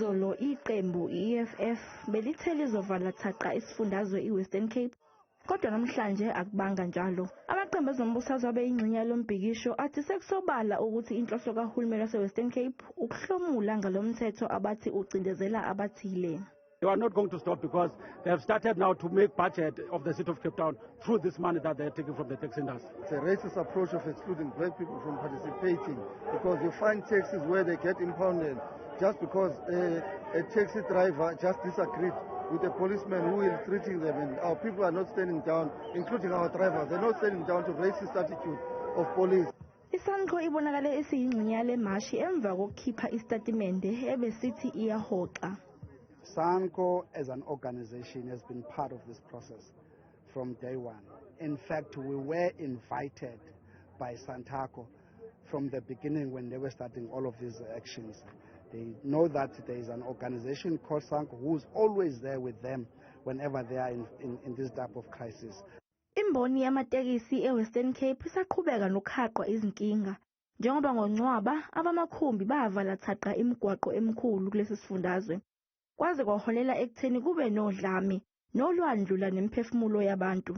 Izolo iqembu i-EFF belithe lizovala thaqa isifundazwe i-Western Cape, kodwa namhlanje akubanga njalo. Amaqembu ezombusazwe abeyingxenye yalo mbhikisho athi sekusobala ukuthi inhloso kahulumeni wase-Western Cape ukuhlomula ngalo mthetho abathi ucindezela abathile. They are not going to stop because they have started now to make budget of the city of Cape Town through this money that they are taking from the taxi industry. It's a racist approach of excluding black people from participating, because you find taxis where they get impounded just because a taxi driver just disagreed with a policeman who is treating them, and our people are not standing down, including our drivers. They're not standing down to racist attitude of police. ISANCO ibonakale isiyingxenye yale mashi emva kokukhipha isitatimende ebesithi iyahoxa. SANCO as an organization has been part of this process from day one. In fact, we were invited by Santaco from the beginning when they were starting all of these actions. They know that there is an organization called SANCO who's always there with them whenever they are in this type of crisis. Imboni yamatekisi eWestern Cape isaqhubeka nokuhaqwa izinkinga njengoba ngoNcwaba abamakhumbi bavala thaqa imigwaqo emikhulu kulesi sifundazwe. Kwaze kwaholela ekutheni kube nodlame nolwandlula nemiphefumulo yabantu.